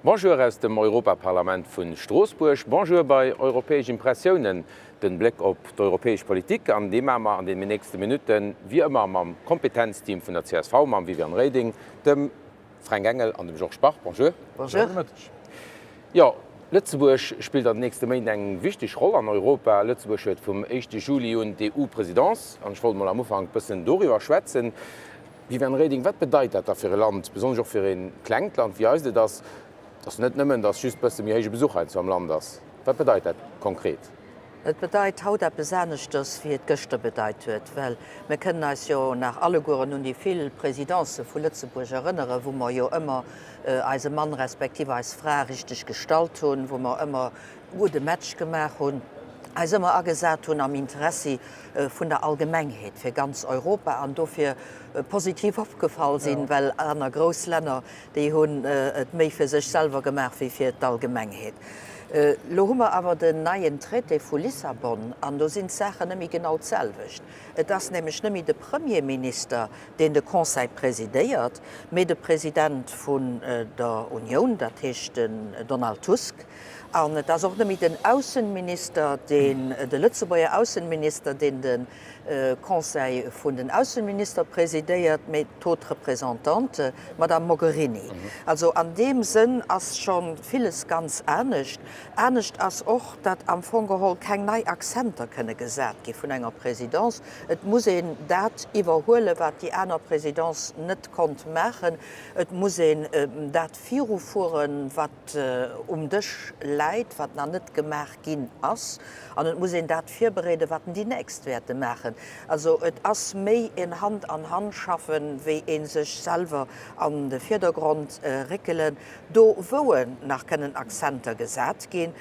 Bonjour aus dem Europaparlament vu Stroossbuerg. Bonjour bei Europäesch Impressiounen, den Bléck op d'europäesch Politik. An dee maache mer an deenen nächste Minutten, wéi ëmmer, mam Kompetenzteam vun der csv, mam Viviane Reding, dem Fränk Engel an dem Georges Bach. Bonjour. Bonjour. Gudde Mëtteg. Jo, Lëtzebuerg spillt an den nächste Méint eng wichteg Roll an Europa. Lëtzebuerg huet vum éischte Juli un d'EU-Presidence. An ech wollt mol am Ufank bëssen doriwwer schwätzen. Viviane Reding, wat bedeit dat da fir e Land, besonnesch och fir e klengt Land wéi eist et ass, dass net nëmmen, dass just bësse méi héije Besuch heiansdo am Land ass? Wat bedeit dat konkret? Et bedeit haut eppes aneschters, wéi et gëschter bedeit huet, well mir kënnen eis jo nach allegueren un déi vill Présidencë vu Lëtzebuerg erënneren, wou mer jo ëmmer eise Mann respektiv eis Fra richteg gestallt hunn, wou mer ëmmer gudde Match gemaach hunn, eis ëmmer agesat hunn am Interessi vun der Allgemengheet, fir ganz Europa, an dofir positiv opgefall sinn, well aner grouss Länner, déi hunn et méi fir sech selwer gemaach wéi fir d'Allgemengheet. Lo hu mer awer den neien Traité vu Lissabon an do sinn d'Saachen net méi genau d'selwecht. Et ass nämlech net méi de Premierminister, deen de Conseil presidéiert, mee de President vun der Unioun, dat heescht den Donald Tusk. An et ass och net méi den Aussenminister, deen, de Lëtzebuerger Aussenminister, deen de Conseil vun den Aussenminister presidéiert, mee d'Haute Représentante, d'Madame Mogherini. Also an deem Sënn ass scho villes ganz anescht. Anescht ass och, datt am Fong geholl keng nei Accenter kënne gesat gi vun enger Présidence. Et muss een dat iwwerhuelen, wat déi aner Présidence net konnt maachen. Et muss een dat virufueren, wat um Dësch läit, wat nach net gemaach ginn ass. An et muss een dat virbereeden, wat déi nächst wäerte maachen. Also et ass méi een Hand an Hand schaffen, wéi ee sech selwer an de Virdergrond réckelen. Do wou en nach kënnen Accenter gesat ginn,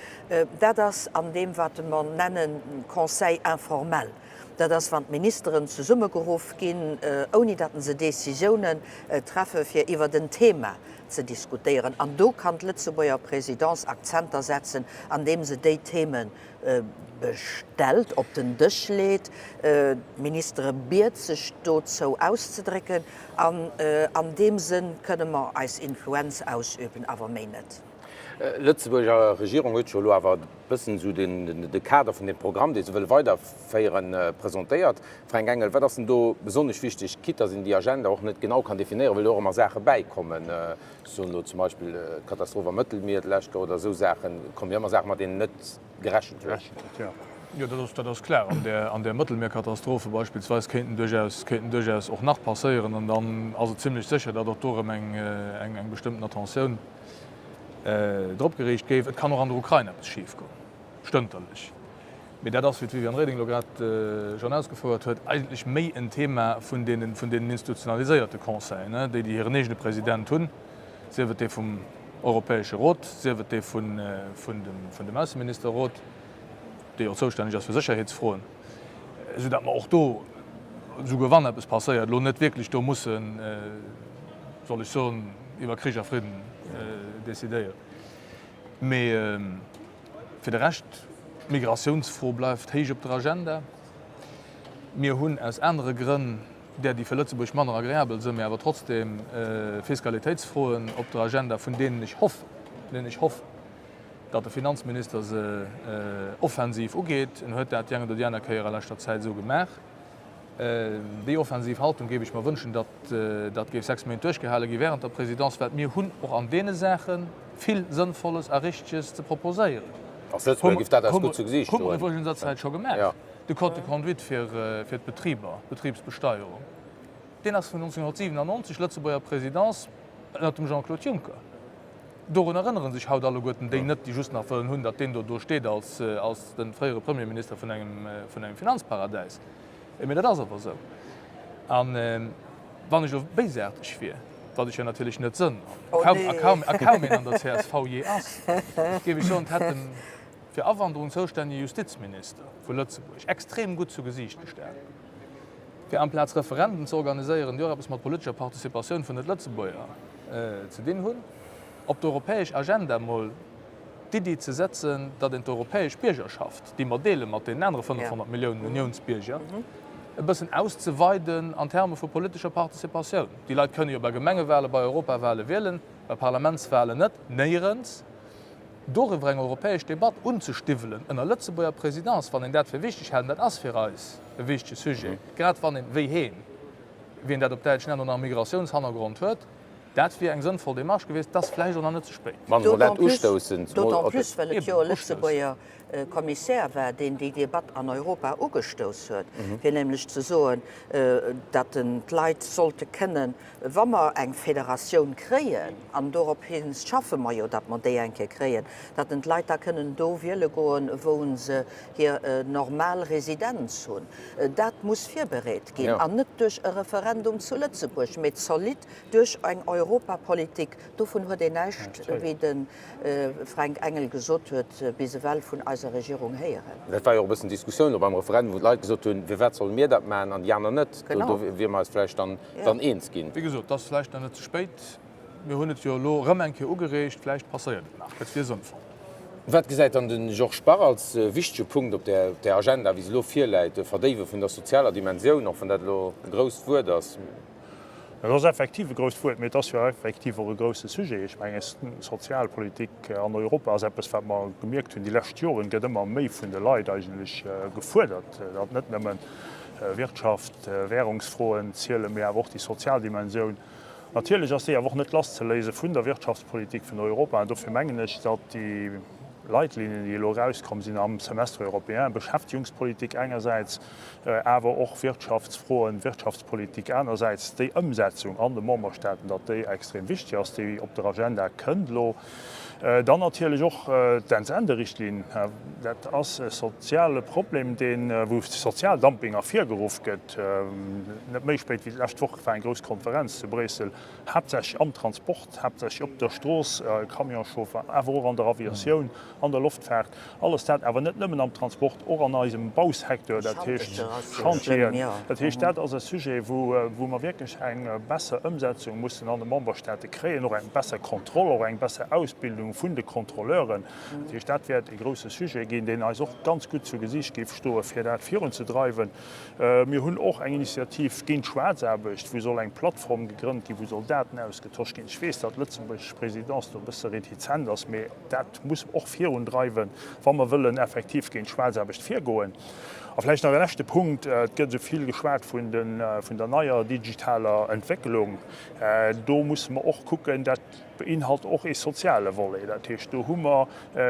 dat ass an deem wat mer nennen Conseil informel. Dat ass wann d'Ministeren zesummegeruff ginn, ouni datt se Décisiounen treffe fir iwwert en Thema ze diskutéieren. An do kann d'Lëtzebuerger Présidence Akzenter setzen, andeem se déi Theme bestellt, op den Dësch leet, d'Ministere biet, sech dozou auszedrécken. An an deem Sënn kënne mer eis Influenz ausüben, awer méi net. D'Lëtzebuerger Regierung huet jo elo awer e bëssen esou de Kader vun deem Programm, dee se wëlle weiderféieren, presentéiert. Fränk Engel, wat ass denn do besonnesch wichteg, quitte dass een déi Agenda och net genau kann definéieren, well do och ëmmer Saache bäikommen, ech soen elo zum Beispill d'Katastroph am Mëttelmier d'lescht Joer oder esou Saachen, et komme jo ëmmer Saachen, mat deenen net gerechent huet. Jo, dat ass kloer. An där Mëttelmierkatastrophe beispillsweis kéinten duerchaus, kéinten duerchaus och nach passéieren. An dann ass et zimlech sécher, datt och do erëm eng bestëmmten Attentioun drop geriicht géif. Et kann och an der Ukrain eppes schifgoen, stënterlech. Mee dat ass, wéi d'Viviane Reding elo grad schonn ausgefouert huet, eigentlech méi en Thema vun deenen, vun deenen institutionaliséierte Conseillen, déi, déi hiren eegene President hunn, sief et dee vum Europäesche Rot, sief et dee vun, vun dem, vun dem Ausseministerrot, dee jo zoustänneg ass fir Sécherheetsfroen, esoudatt mer och do, esouguer wann eppes passéiert, elo net wierklech do mussen, soll ech soen, iwwer Krich a Fridden decidéieren. Mee fir de Rescht, d'Migratiounsfro bleift héich op der Agenda. Mir hunn aus anere Grënn, där déi fir Lëtzebuerg manner agreabel sënn, mee awer trotzdeem Fiskalitéitsfroen op der Agenda, vun deenen ech hoffen, vun deenen ech hoffen, datt de Finanzminister se offensiv ugeet. En huet dat déi eng oder déi aner Kéier a leschter Zäit esou gemaach. Déi offensiv Haltung géif ech mer wënschen, datt dat géif 6 Méint duerchgehale gi während der Présidence, well mir hunn och an deene Saache vill Sënnvolles a Richteges ze proposéieren. Als Lëtzebuerger géif dat eis gutt zu Gesiicht stoen. Hu mer iwwregens an der Zäit scho gemaach. De Code de conduite fir d'Betriber, d'Betribsbesteierung, deen ass vun 1997, Lëtzebuerger Présidence ënnert dem Jean-Claude Juncker. Dorun erënnere sech haut alleguerten déi net, déi just nach wëllen hunn, datt deen do do steet als de fréiere Premierminister vun engem Finanzparadäis. Mee dat ass awer esou. A wann ech elo béisaarteg wier, wat ech jo natierlech net sënn a kaum een an der csv jee ass, géif ech soen, et hätt dem fir Awanderung zoustännege Justizminister vu Lëtzebuerg extrem gutt zu Gesiicht gestanen, fir amplaz Referenden ze organiséieren, déi och eppes mat politescher Participatioun vun Net-Lëtzebuerger ze dinn hunn, op d'europäesch Agenda mol d'Iddi ze setzen, datt een d'europäesch Biergerschaft, déi mer deele mat deenen anere 500 Milliounen Uniounsbierger, Ja. e bëssen auszeweiden an Terme vu politescher Participatioun. Déi Leit kënne jo bei Gemengewale, bei Europawale wielen, bei Parlamentswalen net, néierens. Doriwwer eng europäesch Debatt unzestiwwelen ënner Lëtzebuerger Présidence, wann een dat fir wichteg hält, an dat ass fir eis e wichtege Sujet, grad wann een, wéi heen, wéi een dat op Däitsch nennt, och nach e Migratiounshannergrond huet, dat wier eng sënnvoll Démarche gewiescht. Et ass vläicht och nach net ze spéit. Wann mer dat ustoussen, zemol D'autant plus, well et jo e Lëtzebuerger Kommissär war, deen déi Debatt an Europa ugestouss huet, fir nämlech ze soen, datt d'Leit sollte kënnen, wa mer eng Federatioun kréien, an dorophi schaffe mer jo, datt mer déi eng Kéier kréien, datt d'Leit da kënnen do wiele goen, wou se hir normal Residenz hunn. Dat muss virbereet ginn, an net duerch e Referendum zu Lëtzebuerg, mee zolidd duerch eng Europapolitik. Dovun huet een näischt, wéi de Fränk Engel gesot huet, bis ewell vun eiser Regierung héieren. Dat war jo och e bëssen d'Diskussioun elo beim Referendum, wou d'Leit gesot hunn, Firwat solle mir dat maachen an déi aner net? Do wiere mer eis vläicht dann eens ginn. Wéi gesot, et ass vläicht nach net ze spéit. Mir hunn et jo elo erëm eng Kéier ugereegt, vläicht passéiert et nach. Et wier sënnvoll. Wat gesäit dann de Georges Bach als wichtege Punkt op där Agenda, wéi se elo virläit, Verdéiwe vun der sozialer Dimensioun, och wann dat elo e grousst Wuert ass? Dat ass effektiv e grousst Wuert, mee et ass jo effektiv och e grousse Sujet. Ech mengen, Sozialpolitik an Europa ass eppes, wat mer gemierkt hunn déi lescht Joren, gëtt ëmmer méi vun de Leit eigentlech gefuerdert, datt net nëmmen Wirtschaft, Währungsfroen zielen, mee awer och déi sozial Dimensioun. Natierlech ass déi awer och net lasszeléise vun der Wirtschaftspolitik vun Europa. An dofir mengen ech, datt déi Leitlinien, déi elo erauskomm sinn am Semestre européen, Beschäftigungspolitik engersäits, awer och Wirtschaftsfroen, Wirtschaftspolitik anersäits, déi Ëmsetzung an de Memberstaaten, datt déi extrem wichteg ass, déi op der Agenda kënnt elo. Dann natierlech och d'Entsenderichtlinn. Dat ass e soziale Problem, deen, wou Sozialdumping ervirgeruff gëtt. Net méi spéit wéi d'lescht Woch war eng grouss Konferenz zu Bréissel, haaptsächlech am Transport, haaptsächlech op der Strooss, Camionschauffer, awer och an der Aviatioun, an der Loftfaart. Alles dat awer net nëmmen am Transport, och an eisem Bausecteur, dat heescht Chantieren. Dat heescht, dat ass e Sujet, wou mer wierklech eng besser Ëmsetzung mussen an de Memberstaate kréien, och eng besser Kontroll, och eng besser Ausbildung vun de Kontrolleuren. Dat heescht, dat wäert e grouse Sujet ginn, deen eis och ganz gutt zu Gesiicht géif stoen, fir dat virunzedreiwen. Mir hunn och eng Initiativ géint d'Schwaarzaarbecht, wou soll eng Plattform gegrënnt ginn, wou soll Daten ausgetosch ginn. Ech weess, datt d'lëtzebuergesch Présidence do e bësse retizent ass, mee dat muss och virundreiwen, wa mer wëllen effektiv géint d'Schwaarzaarbecht virgoen. A vläicht nach e leschte Punkt, Et gëtt esou vill geschwat vun der neier digitaler Entwécklung. Do musse mer och kucken, dat beinhalt och ee soziale Volet. Dat heescht, do hu mer,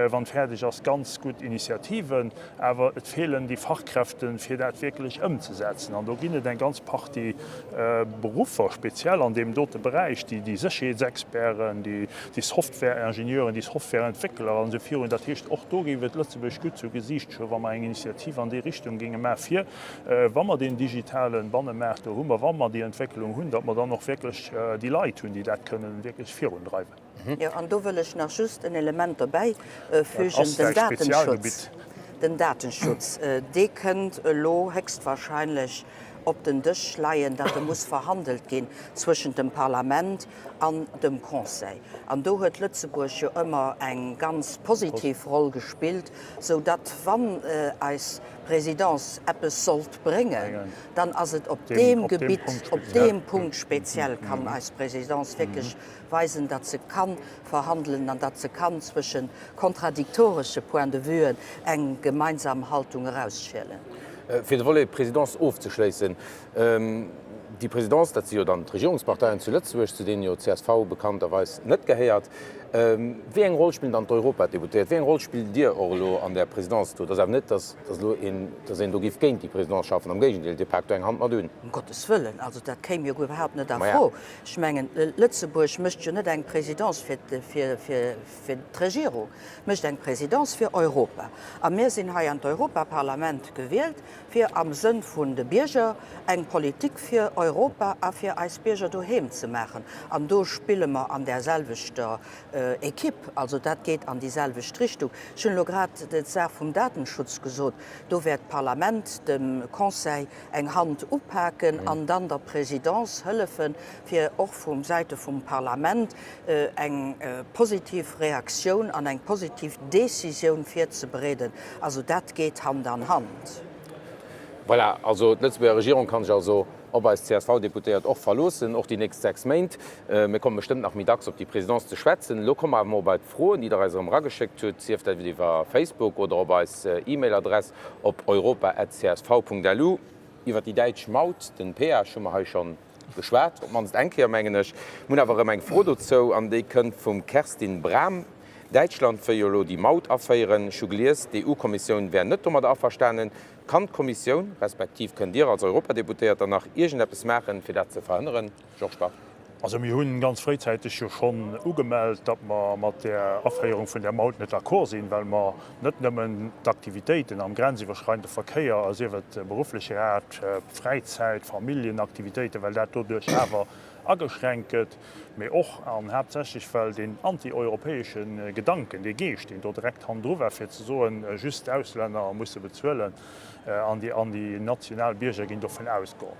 wann et fäerdeg ass, ganz gutt Initiativen, awer et feelen déi Fachkräften, fir dat wierklech ëmzesetzen. An do ginn et eng ganz Partie Beruffer, speziell an deem dote Beräich, déi Sécherheetsexperten, déi Softwareingenieuren, déi Softwareentwéckler an esou virun. Dat heescht, och do géif et Lëtzebuerg gutt zu Gesiicht stoen, wa mer eng Initiativ an déi Richtung géinge maachen, fir, wa mer deen digitale Bannemaart do hunn, wa mer déi Entwécklung hunn, datt mer dann och wierklech déi Leit hunn, déi dat kënnen wierklech virundreiwen. Jo, an do wëll ech nach just en Element dobäi fügen, den Datenschutz. Den Datenschutz, dee kënnt elo héchstwahrscheinlech op den Dësch leien, datt e muss verhandelt ginn zwëschent dem Parlament an dem Conseil. An do huet Lëtzebuerg jo ëmmer eng ganz positiv Roll gespillt, sou datt, wann eis Présidence eppes sollt bréngen, dann ass et op deem Gebitt, op deem Punkt speziell kann eis Présidence wierklech weisen, datt se ka verhandelen an datt se kann zwësche kontradiktoresche Point de vuen eng gemeinsam Haltung erausschielen. Fir de Volet Présidence ofzeschléissen, Déi Présidence, dat si jo dann d'Regierungsparteien zu Lëtzebuerg, zu deenen jo csv bekannterweis net gehéiert. Wéi eng Roll spillen dann d'Europadeputéiert? Wéi eng Roll spillt Dir och elo an där Présidence do? Et ass awer net, datt elo een, datt een do géif géint déi Présidence schaffen. Am Géigendeel, Dir paakt do eng Hand mat un. Ëm Gottes Wëllen, also dat kéim jo iwwerhaapt net a Fro. Ech mengen, Lëtzebuerg mécht jo net eng Présidence fir d'Regierung, mécht eng Présidence fir Europa. A mir sinn hei an d'Europaparlament gewielt, fir am Sënn vun de Bierger eng Politik fir Europa a fir eis Bierger doheem ze maachen. An do spille mer an där selwechter Equipe. Also dat geet an déi selwecht Richtung. Ech hunn elo grad d'Saach vum Datenschutz gesot. Do wäert d'Parlament dem Conseil eng Hand upaken an dann der Présidence hëllefen, fir och vu Säite vum Parlament eng positiv Reaktioun an eng positiv Décisioun virzebereeden. Also dat geet Hand an Hand. Voilà, also d'Lëtzebuerger Regierung kann sech also op eis CSV-Deputéiert och verloossen, och déi nächst 6 Méint. Mir komme bestëmmt nach méi dacks op déi Présidence ze schwätzen. Elo komme mer awer mol bei d'Froen, déi Der eis erëm erageschéckt hutt, sief dat iwwer Facebook oder op eis E-Mail-Adress op europa@csv.lu. Iwwer déi däitsch Maut, den Péage, hu mer hei schonn geschwat, op d'mannst eng Kéier, mengen ech. Mir hunn awer erëm eng Fro dozou an déi kënnt vum Kerstin Bram. Däitschland wëll jo elo déi Maut aféieren. Ech hu gelies, d'EU-Kommissioun wär net domadder averstanen. Kann d'Kommissioun, respektiv kënnt Dir als Europadeputéierter nach iergendeppes maachen, fir dat ze verhënneren? Georges Bach. Also mir hunn ganz fréizäiteg jo schonn ugemellt, datt mer mat där Aféierung vun där Maut net d'accord sinn, well mer net nëmmen d'Aktivitéiten am grenziwwerschreidende Verkéier, sief et berufflecher Aart, Fräizäit, Familljenaktivitéiten, well dat doduerch awer ageschränkt gëtt, mee och an haaptsächlech well deen antieuropäesche Gedanken, dee Geescht, deen do direkt hannendru war, fir ze soen, just d'Auslänner musse bezuelen an déi national Bierger ginn dovun ausgoen.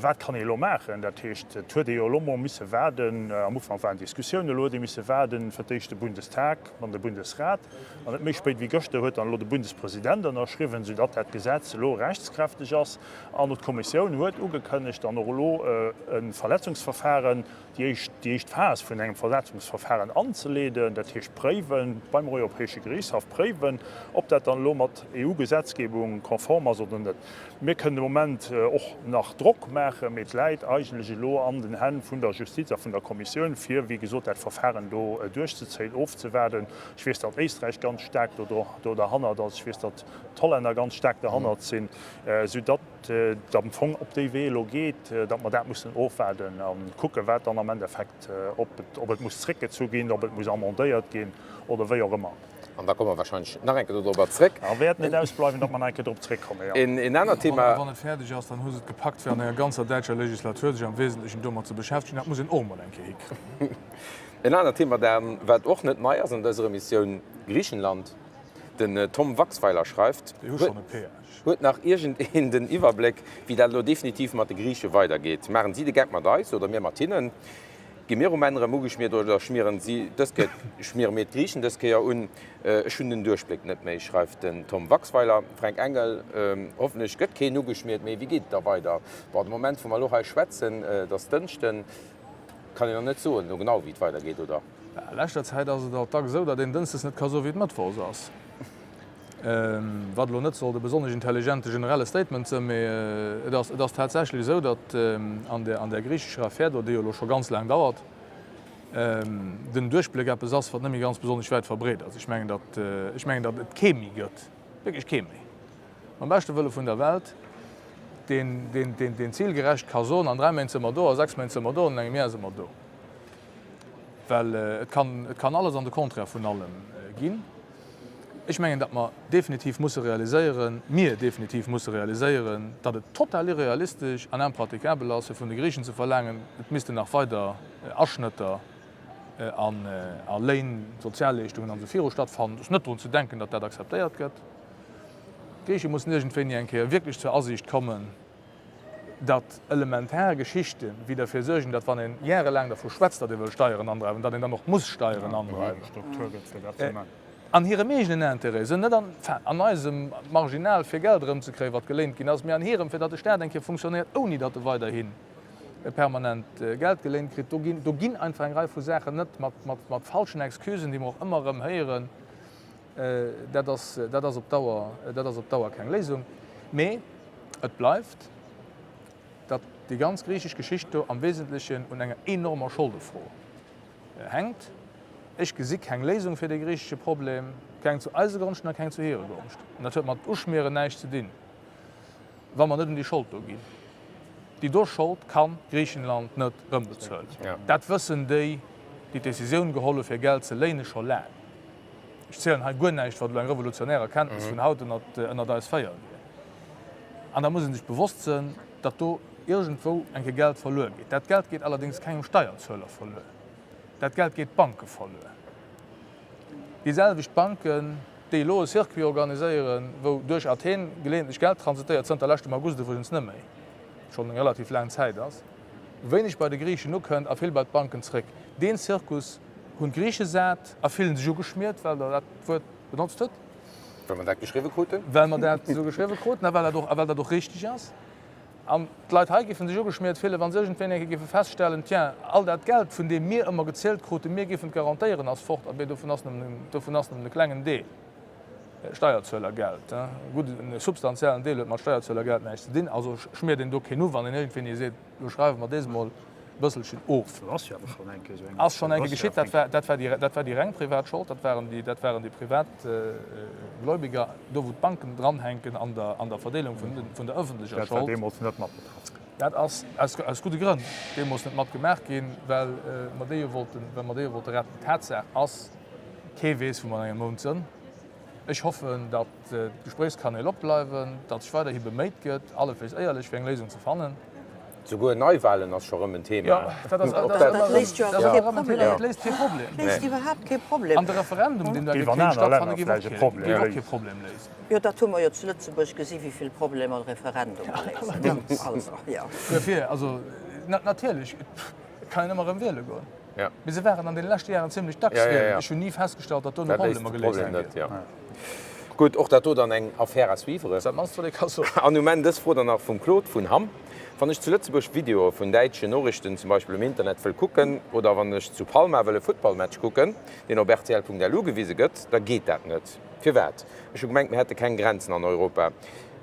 Wat kann ee elo maachen? Dat heescht, et huet ee jo elo mol misse waarden, am Ufank waren Diskussiounen, elo huet ee misse waarden, fir d'éischt de Bundestag an de Bundesrat, an net méi spéit wéi gëschter huet dann elo de Bundespresident ënnerschriwwen, soudatt dat Gesetz elo rechtskräfteg ass. An och d'Kommissioun huet ugekënnegt, dann och elo e Verletzungsverfahren, déi éischt, déi éischt Phas vun engem Verletzungsverfahren anzeleeden, dat heescht préiwen, beim Europäesche Gerichtshaff préiwen, ob dat dann elo mat EU-Gesetzgebung konform ass oder net. Mir kënnen de Moment och nach Drock maachen, mee et läit eigentlech elo an den Hänn vun der Justiz a vun der Kommissioun, fir, wéi gesot, dat Verfahren do duerchzezéien, ofzewaarden. Ech weess, datt Éisträich ganz staark do derhannert ass. Ech weess, datt d'Hollänner ganz staark derhannert sinn. Soudatt et am Fong op dee Wee elo geet, datt mer dat mussen ofwaarden a kucken, wat dann am Endeffekt, ob et muss zréckgezu ginn, ob et muss amendéiert ginn oder wéi och ëmmer. An da komme mer wahrscheinlech nach eng Kéier dorobber zréck. Da wäert net ausbleiwen, datt mer nach eng Kéier drop zréckkommen, jo. Een anert Thema. A wann et fäerdeg ass, dann hu se et gepackt, fir an enger ganzer däitscher Legislatur sech am Wesentlechen domat ze beschäftegen. Dat muss een och emol eng Kéier hikréien. En anert Thema dann, wat och net nei ass an dëser Emissioun, Griichenland. Den Tom Waxweiler schreift, Déi hu schonn e Péage. Huet nach iergendeen den Iwwerbléck, wéi dat elo definitiv mat de Griiche weidergeet? Maachen si de Geck mat eis oder mir mat hinnen? Gi mir um Enn erëm ugeschmiert oder schmieren si dës Kéier, schmiere mir d'Griichen dës Kéier un? Ech hunn den Duerchbléck net méi, schreift den Tom Waxweiler. Fränk Engel, Hoffentlech gëtt keen ugeschmiert, mee wéi geet et da weider? Bon, de Moment wou mer elo hei schwätzen, et ass Dënschden, kann een nach net soen elo genau wéi et weidergeet, oder? A leschter Zäit ass et alt dacks esou, datt een dënschdes net ka soen, wéi et mëttwochs ass. Wat elo net sollt e besonnesch intelligente generelle Statement sënn, mee et ass, et ass tatsächlech esou, datt an där, an där griichescher Affär do, déi jo elo scho ganz laang dauert, den Duerchbléck eppes ass, wat net méi ganz besonnesch wäit verbreet ass. Ech mengen, datt, ech mengen, datt et kee méi gëtt, wierklech kee méi, mam beschte Wëlle vun der Welt, deen, deen, deen, deen zilgerecht ka soen, an 3 Méint si mer do, a 6 Méint si mer do, an engem Jar si mer do. Well et kann, et kann alles an de Contraire vun allem ginn. Ech mengen, datt mer definitiv musse realiséieren, mir definitiv musse realiséieren, datt et total irrealistesch an impraticabel ass, fir vun de Griichen ze verlaangen, et missten nach weider Aschnëtter a Léin, Sozialleeschtungen an esou viru stattfannen. Et ass net drun ze denken, datt dat akzeptéiert gëtt. D'Griiche mussen iergendwéini eng Kéier wierklech zur Asiicht kommen, datt elementar Geschichten, wéi derfir suergen, datt wann ee järelaang dervu schwätzt, datt ee wëll Steieren andreiwen, datt een dann och muss Steieren andreiwen, an hirem eegenen Intérêt sënn, net an, enfin, an eisem marginal, fir Geld erëmzekréien, wat geléint ginn ass, mee an hirem, fir datt de Staat eng Kéier funktionéiert, ouni datt e weiderhi permanent Geld geléint kritt. Do ginn, do ginn einfach eng Rei vu Saachen net mat, mat, mat falschen Excusen, déi mer och ëmmer erëm héieren. Dat ass, dat ass op Dauer, dat ass op Dauer keng Léisung. Mee et bleift, datt déi ganz griichesch Geschicht do am Wesentlechen un enger enormer Scholdefro hänkt. Ech gesi keng Léisung fir dee griichesche Problem, keng zu eise Gonschten a keng zu hire Gonschten. An dat huet mat Uschmieren näischt ze dinn, wa mer net un déi Schold do ginn. Déi do Schold ka Griichenland net erëmbezuelen. Dat wëssen déi, déi d'Decisioun geholl hu fir Geld ze léinen, scho laang. Ech zielen hei guer näischt, wat elo eng revolutionär Erkenntnis vun haut ënnert eis 4 wier. An da muss ee sech bewosst sënn, datt do iergendwou eng Kéier Geld verluer geet. Dat Geld geet allerdéngs kengem Steierzueler verluer. Dat Geld geet Banke verluer. Déi selwecht Banken, déi elo e Circuit organiséieren, wou duerch Athen geleeëntlech Geld transitéiert, zënter leschtem August iwwregens net méi, schonn eng relativ laang Zäit ass, wéineg bei de Griichen ukënnt a vill bei d'Banken zréck. Deen Zirkus hunn d'Griiche sat a fillen sech ugeschmiert, well Der dat Wuert benotzt hutt. Well mer dat geschriwwe kruten. Well mer dat esou geschriwwe kruten a well dat och, a well dat och richtig ass. An d'Leit hei géife sech ugeschmiert fillen, wa se iergendwéi eng Kéier géife feststellen, Tiens, all dat Geld, vun deem mir ëmmer gezielt kruten, mir géifen et garantéieren, ass fort. Abee, dovun ass nëmmen, dovun ass nëmmen e klengen Deel Steierzuelergeld. Gutt, e substantiellen Deel huet mat Steierzuelergeld näischt ze dinn. Also schmiert een do keen u, wann een iergendwéini seet, Lo schreiwe mer dees emol e bësselchen of. Dat ass jo awer schonn eng Kéier esou eng. Ass schonn eng Kéier geschitt. Dat war, dat war déi, dat war déi reng privat Schold, dat waren déi, dat waren déi privat Gläubiger, do wou d'Banken dranhänken an der, an der Verdeelung vun den, vun der ëffentlecher Dat war Schold. deemools net mat betraff. Dat ass aus, aus gudde Grënn deemools net mat gemaach ginn, well mer déi jo wollten, well mer déi jo wollte retten. Tatsaach ass, kee weess, wou mer an engem Mount sënn. Ech hoffen, datt d'Gespréichskanäl opbleiwen, datt sech weiderhi beméit gëtt, alleféis éierlech, fir eng Léisung ze fannen. Souguer Neiwahlen ass scho rëm en Thema. Jo, dat ass Dat léist jo awer kee Problem. Dat léist kee Problem. Léist iwwerhaapt kee Problem. An de Referendum, deen da kéint stattfannen, géif och kee Problem léisen. Jo, dat hu mer jo zu Lëtzebuerg gesi wéi vill Problemer de Referendum léist. Also, jo. Duerfir, also natierlech, et kann een ëmmer erëm wiele goen. Mee se waren an deene leschte Jaren zimlech dacks wielen. Ech hunn ni festgestallt, datt dono Problemer geléist gi sinn. Gutt, och dat do dann eng Affaire à suivre. Dat mannst, wat ee ka soen. An um Enn dës Fro dann nach vum Claude vun Hamm, Wann ech zu Lëtzebuerg Videoe vun däitschen Noriichten zum Beispill um Internet wëll kucken oder wann ech zu Palma wëll e Futtballmatch kucken, deen op rtl.lu gewise gëtt, da geet dat net. Firwat? Ech hu gemengt, mir hätte keng Grenzen an Europa.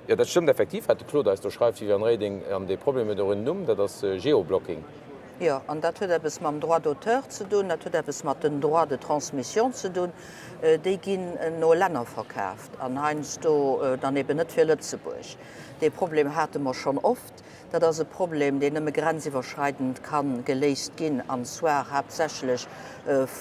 Jo, dat stëmmt effektiv, wat de Claude eis do schreift, Viviane Reding. An dee Problem huet och en Numm, dat ass Geoblocking. Jo, an dat huet eppes mam Droit d'auteur ze dunn, dat huet eppes mat den Droits de transmission ze dunn. Déi ginn no Länner verkaaft an heiansdo dann eben net fir Lëtzebuerg. Dee Problem hate mer schonn oft. Dat ass e Problem, deen nëmme grenziwwerschreidend ka geléist ginn, an zwar haaptsächlech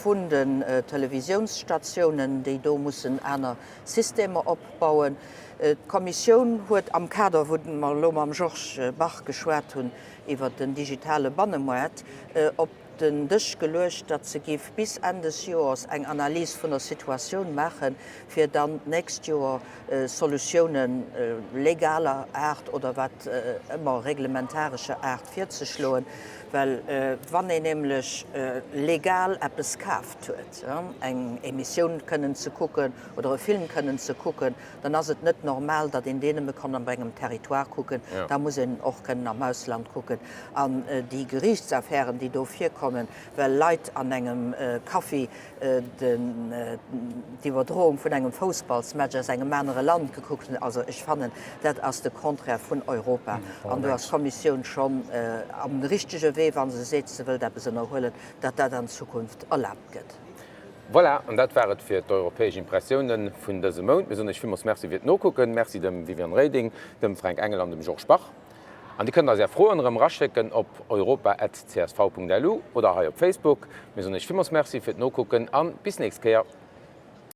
vun den Televisiounsstatiounen, déi do mussen aner Systemer opbauen. D'Kommissioun huet am Kader, wou mer elo mam Georges Bach geschwat hunn, iwwert den digitale Bannemoart op den Dësch geluecht, datt se géif bis Enn des Joers eng Analys vun der Situatioun maachen, fir dann d'nächst Joer Solutiounen legaler Aart oder wat ëmmer reglementarescher Aart virzeschloen. Well wann een nämlech legal eppes kaaft huet, eng Emissioun kënnen ze kucken oder e Film kënnen ze kucken, dann ass et net normal, datt een deen nëmme kann op engem Territoire kucken, da muss een och kënnen am Ausland kucken. An déi Geriichtsaffären, déi do virkommen, well Leit an engem Kaffi d'Iwwerdroung vun engem Foussballsmatch aus engem anere Land gekuckt hunn, also ech fannen, dat ass de Contraire vun Europa. An do ass d'Kommissioun schonn am richtege Wee, wa se seet, se wëllt eppes ënnerhuelen, datt dat an Zukunft erlaabt gëtt. Voilà, an dat war et fir d'Europäesch Impressiounen vun dësem Mount. Mir soen Iech villmools Merci fir d'Nokucken. Merci dem Viviane Reding, dem Fränk Engel an dem Georges Bach. An Dir kënnt eis Är Froen erëm eraschécken op europa@csv.lu oder hei op Facebook. Mir soen Iech villmools Merci fir d'Nokucken an bis nächst Kéier.